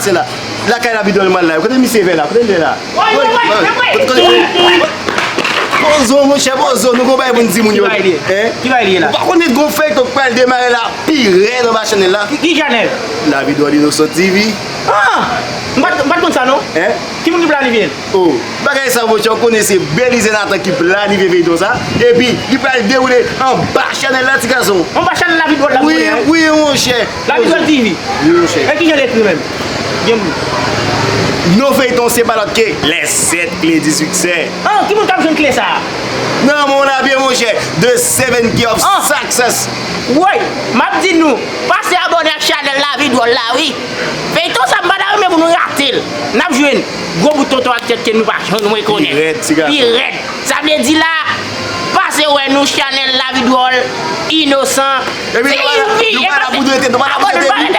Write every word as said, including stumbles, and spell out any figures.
Se la. Lakay Lavi Dwòl m al la. Kote misye vè la? Kote l ye la? Kote, kote, kote, pozo, monchè, pozo. Nou gon bagay pou n di moun yo. Ki bagay li ye? Hein? Ki bagay li ye la? Ou pa konnen gon feyton k pral demare la pi rèd anba chanèl la? Ki, ki chanèl? Lavi Dwòl Inosan T V. Ah! M pa t, m pa t konn sa non. Hein? Ki moun ki planifye l? Oh, bagay sa, monchè, ou konnen se Belize Nathan ki planifye feyton sa. Epi, li pral dewoule anba chanèl la, ti gason. Anba chanèl Lavi Dwòl la, wi, monchè. Wi, monchè. Lavi Dwòl T V. Wi, monchè. E kijan l ekri menm? Gen moun. Non feyton se pa lòt ke Les Sept Clés du Succès. Ah, ki moun k ap jwenn kle sa a? Nan men w la byen, monchè. The Seven Key of Success. Woy, m ap di nou, pase abòne ak chanèl Lavi Dwòl la, wi. Feyton sa, m pa ta renmen pou nou rate l. N ap jwenn gwo bout tonton ak tèt ke nou pa janm rekonèt. Pi rèd, ti gason. Pi rèd. Sa vle di la, pase wè nou chanèl Lavi Dwòl Inosan. Epi nou pa la, nou pa la pou nou rete, nou pa la pou nou rete, wi.